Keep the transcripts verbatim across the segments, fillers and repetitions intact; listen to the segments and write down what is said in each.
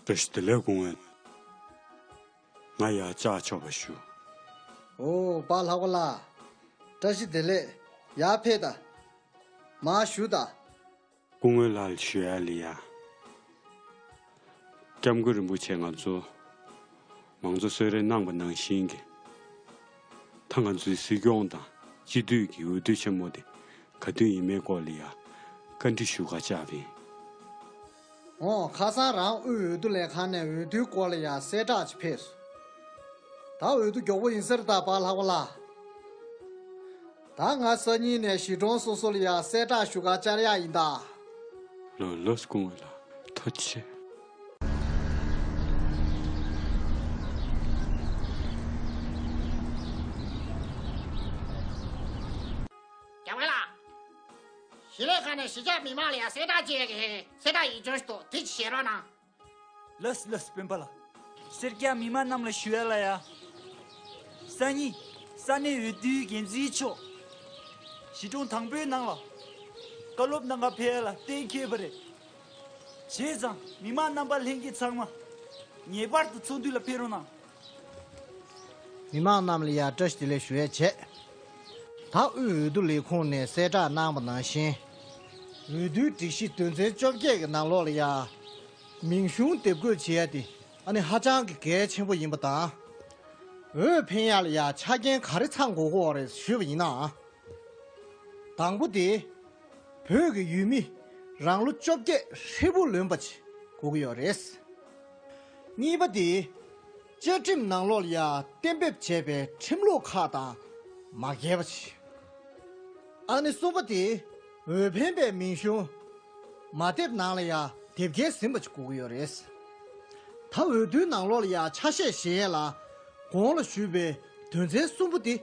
བཀྲ་ཤིས་བདེ་ལེགས་སྐུ་ངོ། ང་ཡར་བཅར་ཆོག་པ་ཞུ། ཨོ་པཱ་ལྷག་པ་ལགས། བཀྲ་ཤིས་བདེ་ལེགས། ཡར་ཕེབས་དང་། མར་བཞུགས་དང་། སྐུ་ངོ་ལགས་ལ་ཞུ་ཡ་ལ་ཡ། སྐྱབས་མགོན་རིན་པོ་ཆེ་ང་ཚོ་མང་གཙོ་གསོལ་རས་གནང་པ་ནང་བཞིན་གྱི། ད་ང་ཚོའི་སྲིད་སྐྱོང་དང་སྤྱི་འཐུས་ཀྱི་འོས་བསྡུ་ཆེན་མོ་དེ་ག་དུས་ཡིན་མིན་སྐོར་ལ་ཡ་བཀའ་འདྲི་ཞུ་ག་བཅར་བ་ཡིན། ཨོ། ཁ་སང་རང་དབུས་འོས་བསྡུ་ལས་ཁང་ནས་འོས་བསྡུའི་སྐོར་ལ་ཡ་གསལ་བསྒྲགས་ཅིག་ཕེབས་སོང་། ད་འོས་བསྡུ་མགྱོགས་པོ་ཡིན་ས་རེད་ད་པཱ་ལྷག་པ་ལགས། ད་ང་སང་ཉིན་ནས་གཞིས་གྲོང་སོ་སོ་ལ་ཡ་གསལ་བསྒྲགས་ཞུ་ག་བཅར་ཡག་ཡིན་ད། ལགས་ལགས་སྐུ་ངོ་ལགས། ཐུགས་རྗེ་ཆེ། སྐྱབས་མགོན་ལགས། གཞིས་ལས་ཁང་ནས་གཞིས་ཆགས་མི་མང་ལ་ཡ་གསལ་བསྒྲགས་བྱེད་ཡག་གི་གསལ་བསྒྲགས་ཡིག་ཆུང་ཞིག་འདུག་དེ་ཅིག་བཞེས་རོགས་གནང་། ལགས་ལགས་སྤེན་པ་ལགས། སེར་སྐྱ་མི་མང་རྣམས་ལ་ཞུ་ཡ་ལ་ཡ། སང་ཉིན་ས་གནས་འོས་བསྡུའི་འགན་འཛིན་མཆོག་གཞིས་གྲོང་དང་པོའི་ནང་ལ་བཀའ་སློབ་གནང་ག་ཕེབས་ཡ་ལ་གཏན་འཁེལ་བ་རེད། བྱས་ཙང་མི་མང་རྣམ་པ་ལྷན་རྒྱས་ཚང་མ་ངེས་པར་དུ་ཚོགས་འདུ་ལ་ཕེབས་རོགས་གནང་། མི་མང་རྣམས་ལ་ཡ་བཀྲ་ཤིས་བདེ་ལེགས་ཞུ་ཡས་བྱས། ད་དབུས་འོས་བསྡུ་ལས་ཁུངས་ནས་གསལ་བསྒྲགས་གནང་པ་ནང་བཞིན། འོས་བསྡུའི་སྒྲིག་གཞི་དོན་ཚན་བཅོ་བརྒྱད་ཀྱི་ནང་ལོགས་ལ་ཡ། མིང་གཞུང་དེབ་འགོད་བྱེད་ཡ་དེ་ཨ་ནི་ཧ་ཅང་གི་གལ་ཆེན་པོ་ཡིན་པ་དང་། འོས་འཕེན་ཡ་ལ་ཡ་ཆ་རྐྱེན་ག་རེ་ཚང་དགོས་ཀྱི་ཡོད་རེད་ཞུས་པ་ཡིན་ན། དང་པོ་དེ། བོད་ཀྱི་ཡུལ་མི་རང་ལོ་བཅོ་བརྒྱད་ཧྲིལ་པོ་ལོན་པ་ཅིག་དགོས་ཀྱི་ཡོད་རེད། གཉིས་པ་དེ། བཅའ་ཁྲིམས་ནང་ལོགས་ལ་ཡ་གཏན་འབེབས་བྱས་པའི་ཁྲིམས་ལུགས་ཁག་དང་མ་འགལ་བ་ཅིག་ཨ་ནི་གསུམ་པ་དེ། འོས་འཕེན་པའི་མིང་གཞུང་མ་དེབ་ནང་ལ་ཡ་དེབ་སྐྱེལ་ཟིན་པ་ཅིག་དགོས་ཀྱི་ཡོད་རེད། ད་འོས་བསྡུའི་ནང་ལོགས་ལ་ཡ་ཆ་ཤས་བཞེས་ཡས་ལ་གོང་ལ་ཞུས་པའི་དོན་ཚན་གསུམ་པོ་འདི་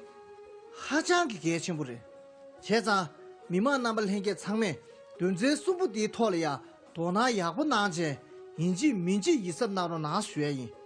ཧ་ཅང་གི་གལ་ཆེན་པོ་རེད། བྱས་ཙང་མི་མང་རྣམ་པ་ལྷན་རྒྱས་ཚང་མས་དོན་ཚན་གསུམ་པོ་འདིའི་ཐོག་ལ་ཡ་དོ་སྣང་ཡག་པོ་གནང་བྱས་ཡིན་གཅིག་མིན་གཅིག་ཡིད་གཟབ་གནང་རོགས་གནང་ཞུ་ཡ་ཡིན།